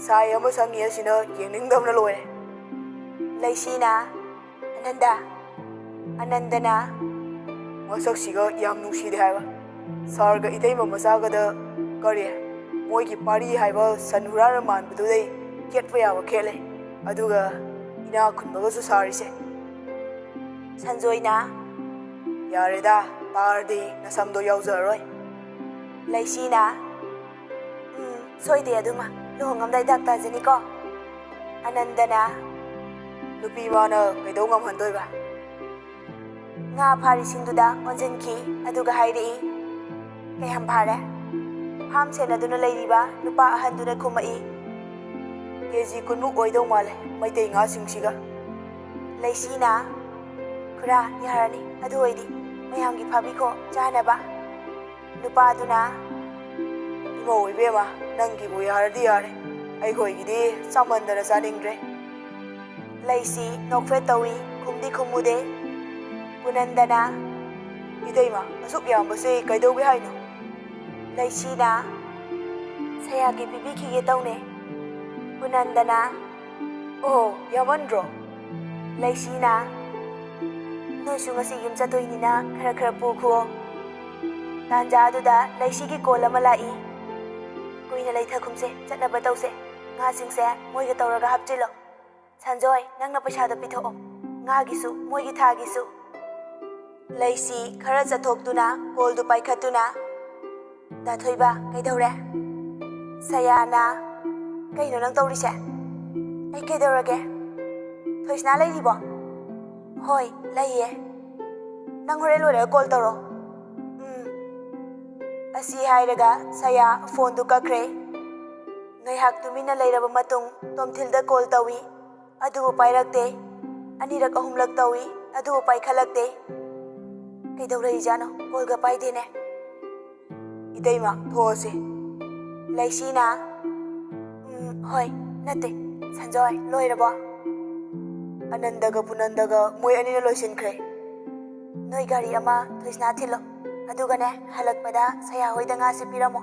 "ꯁꯥꯏ ꯑꯃ ꯁꯪꯉꯤ ꯑꯁꯤꯅ ꯌꯦꯡꯅꯤꯡꯗꯕꯅ ꯂꯣꯏꯔꯦ꯫" ꯂꯩꯁꯤꯅ, "ꯑꯅꯟꯗ꯫" ꯑꯅꯟꯗꯅ, "ꯃꯁꯛꯁꯤꯒ ꯌꯥꯝ ꯅꯨꯡꯁꯤꯗꯦ ꯍꯥꯏꯕ꯫" ꯁꯥꯔꯒ ꯏꯇꯩꯃ ꯃꯆꯥꯒꯗ ꯀꯔꯤ ꯃꯣꯏꯒꯤ ꯄꯥꯔꯤ ꯍꯥꯏꯕ ꯁꯟ ꯍꯨꯔꯥꯟꯕ ꯃꯥꯟꯕꯗꯨꯗꯩ ꯈꯦꯠꯄ ꯌꯥꯕ ꯈꯦꯠꯂꯦ꯫ ꯑꯗꯨꯒ ꯏꯅꯥꯛ ꯈꯨꯟꯕꯒꯁꯨ ꯁꯥꯔꯤꯁꯦ꯫ ꯁꯟꯖꯣꯏꯅ, "ꯌꯥꯔꯦꯗ, ꯇꯥꯔꯗꯤ ꯅꯁꯝꯗꯣ ꯌꯥꯎꯖꯔꯔꯣꯏ꯫" ꯂꯩꯁꯤꯅ, "ꯎꯝ, ꯁꯣꯏꯗꯦ ꯑꯗꯨꯃ꯫ ꯂꯨꯍꯣꯡꯉꯝꯗꯥꯏ ꯗꯥꯛ ꯇꯥꯖꯅꯤꯀꯣ꯫" ꯑꯅꯟꯗꯅ, "ꯅꯨꯄꯤ ꯃꯥꯅ ꯀꯩꯗꯧ ꯉꯝꯍꯟꯗꯣꯏꯕ?" ꯉꯥ ꯐꯥꯔꯤꯁꯤꯡꯗꯨꯗ ꯑꯣꯟꯁꯤꯟꯈꯤ꯫ ꯑꯗꯨꯒ ꯍꯥꯏꯔꯛꯏ, "ꯀꯌꯥꯝ ꯐꯥꯔꯦ?" ꯐꯥꯝ ꯁꯦꯟꯅꯗꯨꯅ ꯂꯩꯔꯤꯕ ꯅꯨꯄꯥ ꯑꯍꯟꯗꯨꯅ ꯈꯨꯝꯃꯛꯏ, "ꯀꯦ ꯖꯤ ꯀꯨꯟꯃꯨꯛ ꯑꯣꯏꯗꯧ ꯃꯥꯜꯂꯦ, ꯃꯩꯇꯩ ꯉꯥꯁꯤꯡꯁꯤꯒ꯫" ꯂꯩꯁꯤꯅ, "ꯈꯨꯔꯥ, ꯌꯥꯔꯅꯤ, ꯑꯗꯨ ꯑꯣꯏꯗꯤ ꯃꯌꯥꯝꯒꯤ ꯐꯥꯕꯤꯈꯣ ꯆꯥꯅꯕ꯫" ꯅꯨꯄꯥꯗꯨꯅ, "ꯏꯃꯧ ꯏꯕꯦꯝꯃ, ꯅꯪꯒꯤꯕꯨ ꯌꯥꯔꯗꯤ ꯌꯥꯔꯦ, ꯑꯩꯈꯣꯏꯒꯤꯗꯤ ꯆꯥꯃꯟꯗꯅ ꯆꯥꯅꯤꯡꯗ꯭ꯔꯦ꯫" ꯂꯩꯁꯤ ꯅꯣꯛꯐꯦꯠ ꯇꯧꯏ, ꯈꯨꯝꯗꯤ ꯈꯨꯝꯃꯨꯗꯦ꯫ ꯄꯨꯅꯟꯗꯅ, "ꯏꯇꯩꯃ, ꯑꯁꯨꯛ ꯌꯥꯝꯕꯁꯦ ꯀꯩꯗꯧꯒꯦ ꯍꯥꯏꯅꯣ?" ꯂꯩꯁꯤꯅ, "ꯁꯌꯥꯒꯤ ꯄꯤꯕꯤꯈꯤꯒꯦ ꯇꯧꯅꯦ꯫" ꯄꯨꯅꯟꯗꯅ, "ꯑꯣ, ꯌꯥꯝꯃꯟꯗ꯭ꯔꯣ?" ꯂꯩꯁꯤꯅ, "ꯅꯣꯏꯁꯨ ꯉꯁꯤ ꯌꯨꯝ ꯆꯠꯇꯣꯏꯅꯤꯅ ꯈꯔ ꯈꯔ ꯄꯨꯈꯨꯑꯣ꯫" ꯇꯥꯟꯖꯥ ꯑꯗꯨꯗ ꯂꯩꯁꯤꯒꯤ ꯀꯣꯜ ꯑꯃ ꯂꯥꯛꯏ꯫ "ꯀꯨꯏꯅ ꯂꯩꯊꯈꯨꯝꯁꯦ, ꯆꯠꯅꯕ ꯇꯧꯁꯦ꯫ ꯉꯥꯁꯤꯡꯁꯦ ꯃꯣꯏꯒ ꯇꯧꯔꯒ ꯍꯥꯞꯆꯤꯜꯂꯣ꯫ ꯁꯟꯖꯣꯏ, ꯅꯪꯅ ꯄꯩꯁꯥꯗꯣ ꯄꯤꯊꯣꯛꯑꯣ, ꯉꯥꯒꯤꯁꯨ, ꯃꯣꯏꯒꯤ ꯊꯥꯒꯤꯁꯨ꯫" ꯂꯩꯁꯤ ꯈꯔ ꯆꯠꯊꯣꯛꯇꯨꯅ ꯀꯣꯜꯗꯨ ꯄꯥꯏꯈꯠꯇꯨꯅ, "ꯗꯥ ꯊꯣꯏꯕ, ꯀꯩꯗꯧꯔꯦ?" ꯁꯌꯥꯅ, "ꯀꯩꯅꯣ ꯅꯪ ꯇꯧꯔꯤꯁꯦ?" "ꯑꯩ ꯀꯩꯗꯧꯔꯒꯦ? ꯊꯣꯏꯁꯅꯥ ꯂꯩꯔꯤꯕꯣ?" "ꯍꯣꯏ, ꯂꯩꯌꯦ꯫" "ꯅꯪ ꯍꯣꯔꯦꯟ ꯂꯣꯏꯔꯒ ꯀꯣꯜ ꯇꯧꯔꯣ꯫" "ꯎꯝ꯫" ꯑꯁꯤ ꯍꯥꯏꯔꯒ ꯁꯌꯥ ꯐꯣꯟꯗꯨ ꯀꯛꯈ꯭ꯔꯦ꯫ ꯉꯥꯏꯍꯥꯛ ꯇꯨꯃꯤꯟꯅ ꯂꯩꯔꯕ ꯃꯇꯨꯡ ꯇꯣꯝꯊꯤꯜꯗ ꯀꯣꯜ ꯇꯧꯏ, ꯑꯗꯨꯕꯨ ꯄꯥꯏꯔꯛꯇꯦ꯫ ꯑꯅꯤꯔꯛ ꯑꯍꯨꯝꯂꯛ ꯇꯧꯏ, ꯑꯗꯨꯕꯨ ꯄꯥꯏꯈꯠꯂꯛꯇꯦ꯫ ꯀꯩꯗꯧꯔꯛꯏꯖꯥꯠꯅꯣ? ꯀꯣꯜꯒ ꯄꯥꯏꯗꯦꯅꯦ꯫ "ꯏꯇꯩꯃ, ꯊꯣꯛꯑꯁꯤ꯫" ꯂꯩꯁꯤꯅ, "ꯎꯝ, ꯍꯣꯏ, ꯅꯠꯇꯦ, ꯁꯟꯖꯣꯏ, ꯂꯣꯏꯔꯕꯣ?" "ꯑꯅꯟꯗꯒ ꯄꯨꯅꯟꯗꯒ ꯃꯣꯏ ꯑꯅꯤꯅ ꯂꯣꯏꯁꯤꯟꯈ꯭ꯔꯦ꯫" "ꯅꯣꯏ ꯒꯥꯔꯤ ꯑꯃ ꯊꯣꯏꯁꯅꯥ ꯊꯤꯜꯂꯣ, ꯑꯗꯨꯒꯅꯦ, ꯍꯜꯂꯛꯄꯗ ꯁꯌꯥ ꯍꯣꯏꯗ ꯉꯥꯁꯤ ꯄꯤꯔꯝꯃꯣ꯫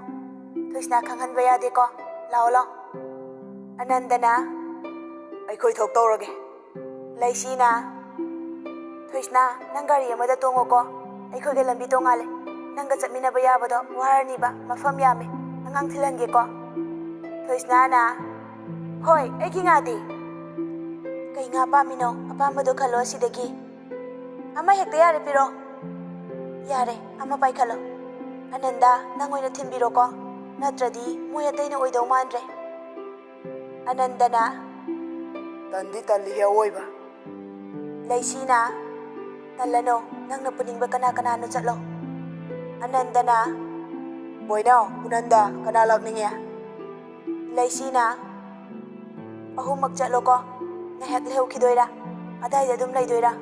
ꯊꯣꯏꯁꯅꯥ ꯈꯪꯍꯟꯕ ꯌꯥꯗꯦꯀꯣ꯫ ꯂꯥꯛꯑꯣ, ꯂꯥꯛꯑꯣ꯫" ꯑꯅꯟꯗꯅ, "ꯑꯩꯈꯣꯏ ꯊꯣꯛꯇꯧꯔꯒꯦ꯫" ꯂꯩꯁꯤꯅ, "ꯊꯣꯏꯁꯅꯥ, ꯅꯪ ꯒꯥꯔꯤ ꯑꯃꯗ ꯇꯣꯡꯉꯣꯀꯣ, ꯑꯩꯈꯣꯏꯒ ꯂꯝꯕꯤ ꯇꯣꯡꯉꯥꯜꯂꯦ꯫ ꯅꯪꯒ ꯆꯠꯃꯤꯟꯅꯕ ꯌꯥꯕꯗꯣ ꯋꯥꯔꯅꯤꯕ, ꯃꯐꯝ ꯌꯥꯝꯃꯦ꯫ ꯑꯉꯥꯡ ꯊꯤꯜꯍꯟꯒꯦꯀꯣ꯫ ꯊꯣꯏꯁꯅꯥꯅ, "ꯍꯣꯏ, ꯑꯩꯒꯤ ꯉꯥꯗꯤ?" "ꯀꯩ ꯉꯥ ꯄꯥꯝꯃꯤꯅꯣ? ꯑꯄꯥꯝꯕꯗꯣ ꯈꯜꯂꯣ ꯑꯁꯤꯗꯒꯤ꯫ ꯑꯃ ꯍꯦꯛꯇ ꯌꯥꯔꯦ, ꯄꯤꯔꯣ꯫" "ꯌꯥꯔꯦ, ꯑꯃ ꯄꯥꯏꯈꯠꯂꯣ꯫ ꯑꯅꯟꯗ, ꯅꯪ ꯑꯣꯏꯅ ꯊꯤꯟꯕꯤꯔꯣꯀꯣ, ꯅꯠꯇ꯭ꯔꯗꯤ ꯃꯣꯏ ꯑꯇꯩꯅ ꯑꯣꯏꯗꯧ ꯃꯥꯟꯗ꯭ꯔꯦ꯫" ꯑꯅꯟꯗꯅ, "ꯇꯟꯗꯤ ꯇꯜꯂꯤꯍꯦ ꯑꯋꯣꯏꯕ꯫" ꯂꯩꯁꯤꯅ, "ꯇꯜꯂꯅꯣ, ꯅꯪꯅ ꯄꯨꯅꯤꯡꯕ ꯀꯅꯥ ꯀꯅꯥꯅꯣ ꯆꯠꯂꯣ꯫" ꯑꯅꯟꯗꯅ, "ꯕꯣꯏꯅꯥꯎ, ꯄꯨꯅꯟꯗ, ꯀꯅꯥ ꯂꯥꯛꯅꯤꯡꯉꯦ?" ꯂꯩꯁꯤꯅ, "ꯑꯍꯨꯝꯃꯛ ꯆꯠꯂꯣꯀꯣ, ꯉꯥꯏꯍꯥꯛ ꯂꯩꯍꯧꯈꯤꯗꯣꯏꯔꯥ? ꯑꯗꯥꯏꯗ ꯑꯗꯨꯝ ꯂꯩꯗꯣꯏꯔꯥ?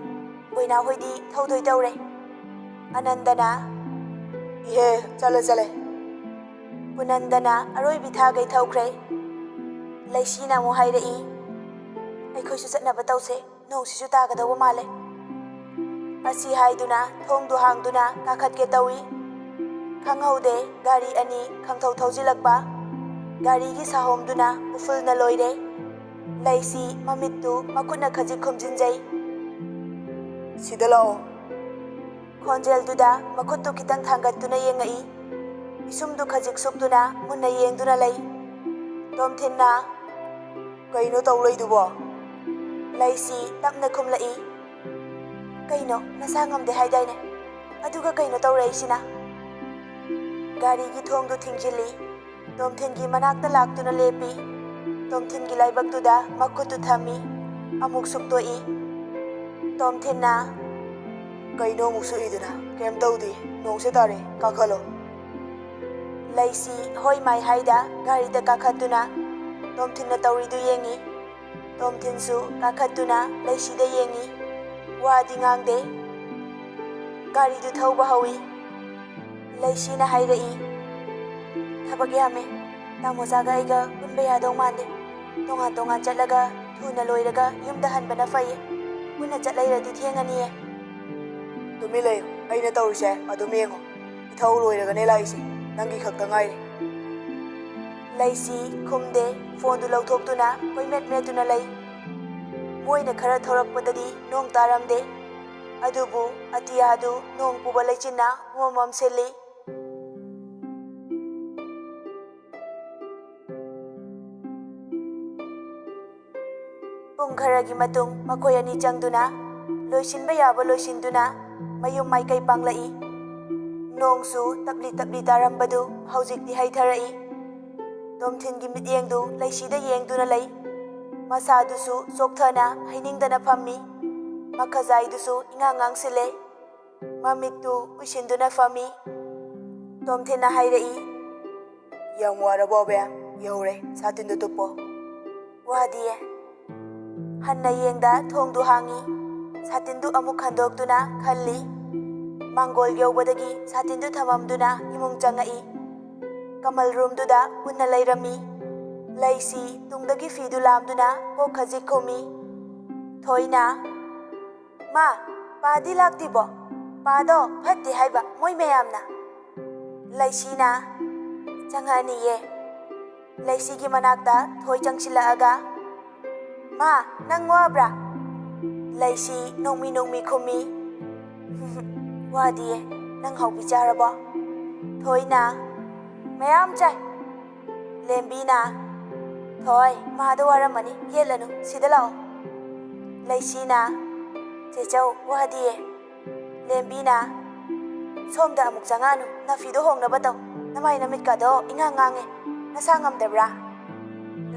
ꯕꯣꯏꯅꯥ ꯍꯣꯏꯗꯤ ꯊꯧꯗꯣꯏ ꯇꯧꯔꯦ꯫" ꯑꯅꯟꯗꯅ, "ꯏꯍꯦ, ꯆꯠꯂꯦ, ꯆꯠꯂꯦ꯫" ꯄꯨꯅꯟꯗꯅ ꯑꯔꯣꯏꯕꯤ ꯊꯥꯈꯩ ꯊꯧꯈ꯭ꯔꯦ꯫ ꯂꯩꯁꯤꯅ ꯑꯃꯨꯛ ꯍꯥꯏꯔꯛꯏ, "ꯑꯩꯈꯣꯏꯁꯨ ꯆꯠꯅꯕ ꯇꯧꯁꯦ, ꯅꯣꯡꯁꯤꯁꯨ ꯇꯥꯒꯗꯧꯕ ꯃꯥꯜꯂꯦ꯫" ꯑꯁꯤ ꯍꯥꯏꯗꯨꯅ ꯊꯣꯡꯗꯨ ꯍꯥꯡꯗꯨꯅ ꯀꯥꯈꯠꯀꯦ ꯇꯧꯏ꯫ ꯈꯪꯍꯧꯗꯦ, ꯒꯥꯔꯤ ꯑꯅꯤ ꯈꯪꯊꯧ ꯊꯧꯖꯤꯜꯂꯛꯄ꯫ ꯒꯥꯔꯤꯒꯤ ꯁꯥꯍꯣꯝꯗꯨꯅ ꯎꯐꯨꯜꯅ ꯂꯣꯏꯔꯦ꯫ ꯂꯩꯁꯤ ꯃꯃꯤꯠꯇꯨ ꯃꯈꯨꯠꯅ ꯈꯖꯤꯛ ꯈꯨꯝꯖꯤꯟꯖꯩ꯫ "ꯁꯤꯗ ꯂꯥꯛꯑꯣ꯫" ꯈꯣꯟꯖꯦꯜꯗꯨꯗ ꯃꯈꯨꯠꯇꯨ ꯈꯤꯇꯪ ꯊꯥꯡꯒꯠꯇꯨꯅ ꯌꯦꯡꯉꯛꯏ꯫ ꯄꯤꯁꯨꯝꯗꯨ ꯈꯖꯤꯛ ꯁꯨꯛꯇꯨꯅ ꯃꯨꯟꯅ ꯌꯦꯡꯗꯨꯅ ꯂꯩ꯫ ꯇꯣꯝꯊꯤꯟꯅ, "ꯀꯩꯅꯣ ꯇꯧ ꯂꯩꯗꯨꯕꯣ?" ꯂꯩꯁꯤ ꯇꯞꯅ ꯈꯨꯝꯂꯛꯏ, "ꯀꯩꯅꯣ, ꯅꯁꯥ ꯉꯝꯗꯦ ꯍꯥꯏꯗꯥꯏꯅꯦ? ꯑꯗꯨꯒ ꯀꯩꯅꯣ ꯇꯧꯔꯛꯏꯁꯤꯅ?" ꯒꯥꯔꯤꯒꯤ ꯊꯣꯡꯗꯨ ꯊꯤꯡꯖꯤꯜꯂꯤ꯫ ꯇꯣꯝꯊꯤꯟꯒꯤ ꯃꯅꯥꯛꯇ ꯂꯥꯛꯇꯨꯅ ꯂꯦꯞꯄꯤ꯫ ꯇꯣꯝꯊꯤꯟꯒꯤ ꯂꯥꯏꯕꯛꯇꯨꯗ ꯃꯈꯨꯠꯇꯨ ꯊꯝꯃꯤ꯫ ꯑꯃꯨꯛ ꯁꯨꯛꯇꯣꯛꯏ꯫ ꯇꯣꯝꯊꯤꯟꯅ, "ꯀꯩꯅꯣ ꯑꯃꯨꯛ ꯁꯨꯛꯏꯗꯨꯅ?" "ꯀꯩꯝ ꯇꯧꯗꯦ, ꯅꯣꯡꯁꯦ ꯇꯥꯔꯦ, ꯀꯥꯈꯠꯂꯣ꯫" ꯂꯩꯁꯤ ꯍꯣꯏ ꯃꯥꯏ ꯍꯥꯏꯗ ꯒꯥꯔꯤꯗ ꯀꯥꯈꯠꯇꯨꯅ ꯇꯣꯝꯊꯤꯟꯅ ꯇꯧꯔꯤꯗꯨ ꯌꯦꯡꯉꯤ꯫ ꯇꯣꯝꯊꯤꯟꯁꯨ ꯀꯥꯈꯠꯇꯨꯅ ꯂꯩꯁꯤꯗ ꯌꯦꯡꯉꯤ꯫ ꯋꯥꯗꯤ ꯉꯥꯡꯗꯦ꯫ ꯒꯥꯔꯤꯗꯨ ꯊꯧꯕ ꯍꯧꯏ꯫ ꯂꯩꯁꯤꯅ ꯍꯥꯏꯔꯛꯏ, "ꯊꯕꯛ ꯌꯥꯝꯃꯦ꯫ ꯇꯥꯃꯣꯆꯥꯒ ꯑꯩꯒ ꯄꯨꯟꯕ ꯌꯥꯗꯧ ꯃꯥꯟꯗꯦ꯫ ꯇꯣꯉꯥꯟ ꯇꯣꯉꯥꯟ ꯆꯠꯂꯒ ꯊꯨꯅ ꯂꯣꯏꯔꯒ ꯌꯨꯝꯗ ꯍꯟꯕꯅ ꯐꯩꯌꯦ꯫ ꯄꯨꯟꯅ ꯆꯠ ꯂꯩꯔꯗꯤ ꯊꯦꯡꯉꯅꯤꯌꯦ꯫" "ꯇꯨꯃꯤꯟ ꯂꯩꯌꯨ, ꯑꯩꯅ ꯇꯧꯔꯤꯁꯦ ꯑꯗꯨꯝ ꯌꯦꯡꯉꯨ꯫ ꯏꯊꯧ ꯂꯣꯏꯔꯒꯅꯦ ꯂꯥꯛꯏꯁꯦ, ꯅꯪꯒꯤ ꯈꯛꯇ ꯉꯥꯏꯔꯦ꯫" ꯂꯩꯁꯤ ꯈꯨꯝꯗꯦ, ꯐꯣꯟꯗꯨ ꯂꯧꯊꯣꯛꯇꯨꯅ ꯀꯣꯏꯃꯦꯠ ꯃꯦꯠꯇꯨꯅ ꯂꯩ꯫ ꯃꯣꯏꯅ ꯈꯔ ꯊꯧꯔꯛꯄꯗꯗꯤ ꯅꯣꯡ ꯇꯥꯔꯝꯗꯦ꯫ ꯑꯗꯨꯕꯨ ꯑꯇꯤꯌꯥꯗꯨ ꯅꯣꯡ ꯄꯨꯕ ꯂꯩꯆꯤꯟꯅ ꯄꯨꯃꯝ ꯃꯝꯁꯤꯜꯂꯤ꯫ ꯄꯨꯡ ꯈꯔꯒꯤ ꯃꯇꯨꯡ ꯃꯈꯣꯏ ꯑꯅꯤ ꯆꯪꯗꯨꯅ ꯂꯣꯏꯁꯤꯟꯕ ꯌꯥꯕ ꯂꯣꯏꯁꯤꯟꯗꯨꯅ ꯃꯌꯨꯝ ꯃꯥꯏꯀꯩ ꯄꯥꯡꯂꯛꯏ꯫ ꯅꯣꯡꯁꯨ ꯇꯞꯂꯤ ꯇꯞꯂꯤ ꯇꯥꯔꯝꯕꯗꯨ ꯍꯧꯖꯤꯛꯇꯤ ꯍꯩꯊꯔꯛꯏ꯫ ꯇꯣꯝꯊꯤꯟꯒꯤ ꯃꯤꯠꯌꯦꯡꯗꯨ ꯂꯩꯁꯤꯗ ꯌꯦꯡꯗꯨꯅ ꯂꯩ꯫ ꯃꯁꯥꯗꯨꯁꯨ ꯆꯣꯛꯊꯅ ꯍꯩꯅꯤꯡꯗꯅ ꯐꯝꯃꯤ꯫ ꯃꯈꯖꯥꯏꯗꯨꯁꯨ ꯏꯉꯥꯡ ꯉꯥꯡꯁꯤꯜꯂꯦ꯫ ꯃꯃꯤꯠꯇꯨ ꯎꯏꯁꯤꯟꯗꯨꯅ ꯐꯝꯃꯤ꯫ ꯇꯣꯝꯊꯤꯟꯅ ꯍꯥꯏꯔꯛꯏ, "ꯌꯥꯝ ꯋꯥꯔꯕꯣ ꯑꯕꯦ? ꯌꯧꯔꯦ, ꯁꯥꯇꯤꯟꯗꯨ ꯇꯨꯞꯄꯣ꯫" "ꯋꯥꯗꯤꯌꯦ꯫" ꯍꯟꯅ ꯌꯦꯡꯗ ꯊꯣꯡꯗꯨ ꯍꯥꯡꯉꯤ꯫ ꯁꯥꯇꯤꯟꯗꯨ ꯑꯃꯨꯛ ꯈꯟꯗꯣꯛꯇꯨꯅ ꯈꯜꯂꯤ꯫ ꯃꯥꯡꯒꯣꯜ ꯌꯧꯕꯗꯒꯤ ꯁꯥꯇꯤꯟꯗꯨ ꯊꯝꯃꯝꯗꯨꯅ ꯏꯃꯨꯡ ꯆꯪꯉꯛꯏ꯫ ꯀꯃꯜ ꯔꯨꯝꯗꯨꯗ ꯄꯨꯟꯅ ꯂꯩꯔꯝꯃꯤ꯫ ꯂꯩꯁꯤ ꯇꯨꯡꯗꯒꯤ ꯐꯤꯗꯨ ꯂꯥꯝꯗꯨꯅ ꯀꯣꯛ ꯈꯖꯤꯛ ꯈꯨꯝꯃꯤ꯫ ꯊꯣꯏꯅ, "ꯃꯥ, ꯄꯥꯗꯤ ꯂꯥꯛꯇ꯭ꯔꯤꯕꯣ? ꯄꯥꯗꯣ ꯐꯠꯇꯦ ꯍꯥꯏꯕ ꯃꯣꯏ ꯃꯌꯥꯝꯅ꯫" ꯂꯩꯁꯤꯅ, "ꯆꯪꯉꯛꯑꯅꯤꯌꯦ꯫" ꯂꯩꯁꯤꯒꯤ ꯃꯅꯥꯛꯇ ꯊꯣꯏ ꯆꯪꯁꯤꯜꯂꯛꯑꯒ, "ꯃꯥ, ꯅꯪ ꯋꯥꯕ꯭ꯔꯥ?" ꯂꯩꯁꯤ ꯅꯣꯡꯃꯤ ꯅꯣꯡꯃꯤ ꯈꯨꯝꯃꯤ꯫ "ꯋꯥꯗꯤꯌꯦ, ꯅꯪ ꯍꯥꯎꯕꯤ ꯆꯥꯔꯕꯣ?" ꯊꯣꯏꯅ, "ꯃꯌꯥꯝ ꯆꯥꯏ꯫" ꯂꯦꯝꯕꯤꯅ, "ꯊꯣꯏ, ꯃꯥꯗꯣ ꯋꯥꯔꯝꯃꯅꯤ, ꯌꯦꯠꯂꯅꯨ, ꯁꯤꯗ ꯂꯥꯛꯑꯣ꯫" ꯂꯩꯁꯤꯅ, "ꯆꯦꯆꯧ, ꯋꯥꯗꯤꯌꯦ꯫" ꯂꯦꯝꯕꯤꯅ, "ꯁꯣꯝꯗ ꯑꯃꯨꯛ ꯆꯪꯉꯛꯑꯅꯨ, ꯅꯐꯤꯗꯣ ꯍꯣꯡꯅꯕ ꯇꯧ꯫ ꯅꯃꯥꯏ ꯅꯃꯤꯠꯀꯗꯣ ꯏꯉꯥꯡ ꯉꯥꯡꯉꯦ꯫ ꯅꯁꯥ ꯉꯝꯗꯕ꯭ꯔꯥ?"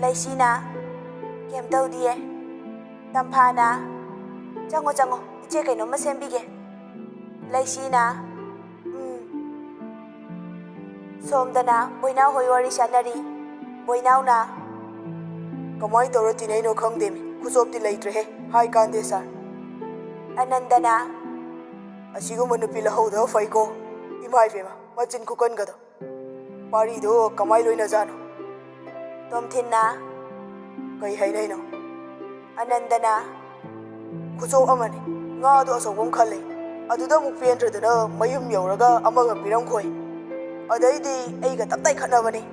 ꯂꯩꯁꯤꯅ, "ꯀꯩꯝ ꯇꯧꯗꯤꯌꯦ꯫" ꯇꯝꯐꯥꯅ, "ꯆꯪꯉꯣ, ꯆꯪꯉꯣ, ꯏꯆꯦ ꯀꯩꯅꯣꯝꯃ ꯁꯦꯝꯕꯤꯒꯦ꯫" ꯂꯩꯁꯤꯅ, "ꯎꯝ꯫" ꯁꯣꯝꯗꯅ ꯕꯣꯏꯅꯥꯎ ꯍꯣꯏ ꯋꯥꯔꯤ ꯁꯥꯟꯅꯔꯤ꯫ ꯕꯣꯏꯅꯥꯎꯅ, "ꯀꯃꯥꯏ ꯇꯧꯔ ꯇꯤꯟꯅꯩꯅꯣ ꯈꯪꯗꯦꯃꯤ, ꯈꯨꯆꯣꯞꯇꯤ ꯂꯩꯇ꯭ꯔꯦꯍꯦ, ꯍꯥꯏ ꯀꯥꯟꯗꯦ ꯁꯥꯔ꯫" ꯑꯅꯟꯗꯅ, "ꯑꯁꯤꯒꯨꯝꯕ ꯅꯨꯄꯤ ꯂꯧꯍꯧꯗꯕ ꯐꯩꯀꯣ, ꯏꯃꯥ ꯏꯕꯦꯝꯃ, ꯃꯆꯤꯟ ꯈꯨꯀꯟꯒꯗꯣ꯫ ꯄꯥꯔꯤꯗꯣ ꯀꯃꯥꯏ ꯂꯣꯏꯅꯖꯥꯠꯅꯣ?" ꯇꯣꯝꯊꯤꯟꯅ, "ꯀꯩ ꯍꯥꯏꯅꯩꯅꯣ?" ꯑꯅꯟꯗꯅ, "ꯈꯨꯆꯣꯞ ꯑꯃꯅꯤ, ꯉꯥꯗꯣ ꯑꯆꯧꯕ ꯑꯃ ꯈꯜꯂꯦ, ꯑꯗꯨꯗ ꯑꯃꯨꯛ ꯄꯦꯟꯗ꯭ꯔꯗꯅ ꯃꯌꯨꯝ ꯌꯧꯔꯒ ꯑꯃꯒ ꯄꯤꯔꯝꯈꯣꯏ꯫ ꯑꯗꯩꯗꯤ ꯑꯩꯒ ꯇꯞ ꯇꯥꯏ ꯈꯠꯅꯕꯅꯤ꯫"